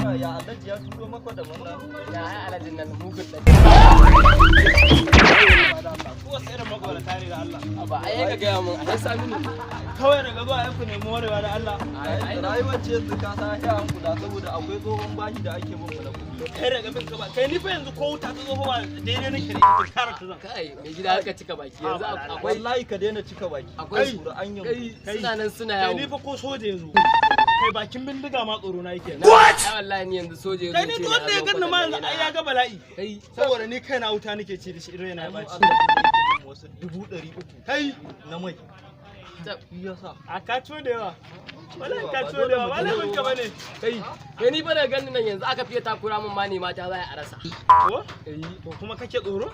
Ya Alhaji ya turo maka da wannan. Ya ai alhajin nan mugun dan. Ko sai da magwalata ne da Allah. Ba ai ka gaya mun ai Saminu. Kawai daga zuwa ai ku nemi warewa da Allah. Ai Rayuwar ce yanzu ka sa ya an kula saboda akwai tsohon bashi da ake bin mu na kuɗi. Kai daga bin ka ba. Kai ni fa yanzu ko wuta ta zo fa ba daidai nake da ita kara ta zan. Kai mai gida haka cika baki yanzu akwai Wallahi ka daina cika baki. Akwai Qur'an yanzu. Kai suna nan suna yawo. Kai ni fa ko soja yanzu. Kai bakin bindiga ma tsoro na yake. What? Ai wallahi ni yanzu soja yazo Kai ni duk wanda ya ganni ma yanzu ai ya ga bala'i. Kai saboda ni kaina wuta nake ci da shi idan yana baci. Wasu 300,000 Kai na mai. Shi yasa. A ka ciwo da yawa. Wallahi ka ciwo da yawa, ba laifin ka bane. Kai kai ni fa da ganni nan yanzu aka fiye takura min ma ne mata za a rasa. Ko? To kuma kake tsoro?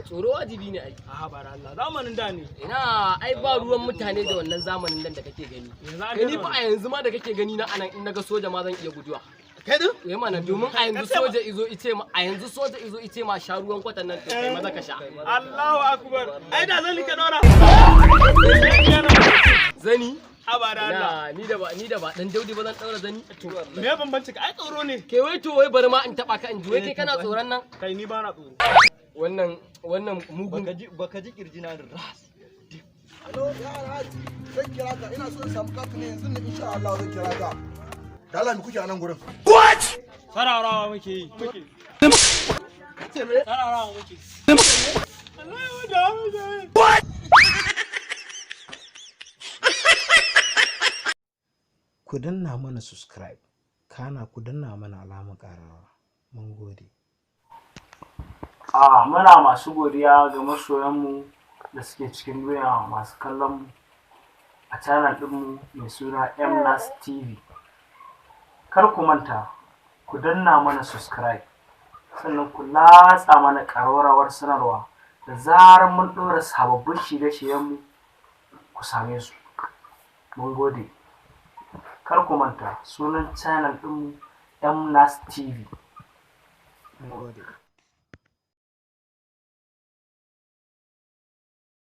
Tsoro wajibi ne ai. A bara Allah zamanin da ne. Ina ai ba ruwan mutane da wannan zamanin nan da kake gani. Kai ni fa a yanzu ma da kake gani na anan in naga soja ma zan iya guduwa. Kai din? Eh mana domin a yanzu soja izo ice ma a yanzu soja izo ice ma sha ruwan kwatan nan to kai maza ka sha. Allahu akbar. Ai da zan ka dora. Zani? Abara Allah. Ni da ba ni da ba dan Daudi ba zan daura zani. Me ya bambanci ka? Ai tsoro ne. Ke wai to wai bari ma in taba ka in ji wai kai kana tsoron nan? Kai ni ba na tsoro. Wannan wannan mugun Baka ji kirjina da ras. Hello, ya Alhaji, zan kira ka, ina so in samu katin ne yanzu nan insha Allah zan kira ka. Dala me kuke a nan gurin? What? Sararawa muke yi. Muke. Sararawa muke. Allah ya da mu. What? Ku danna mana subscribe, kana ku danna mana alamar ƙararrawa. Mun gode. A muna masu godiya ga masoyanmu da suke cikin duniya masu kallon mu a channel ɗinmu mai suna MNAS TV. Kar ku manta, ku danna mana subscribe, sannan ku latsa mana ƙararrawar sanarwa da zarar mun ɗora sababbin shirye-shiryenmu ku same su. Mun gode. Kar ku manta, sunan channel ɗinmu MNAS TV. Mun gode.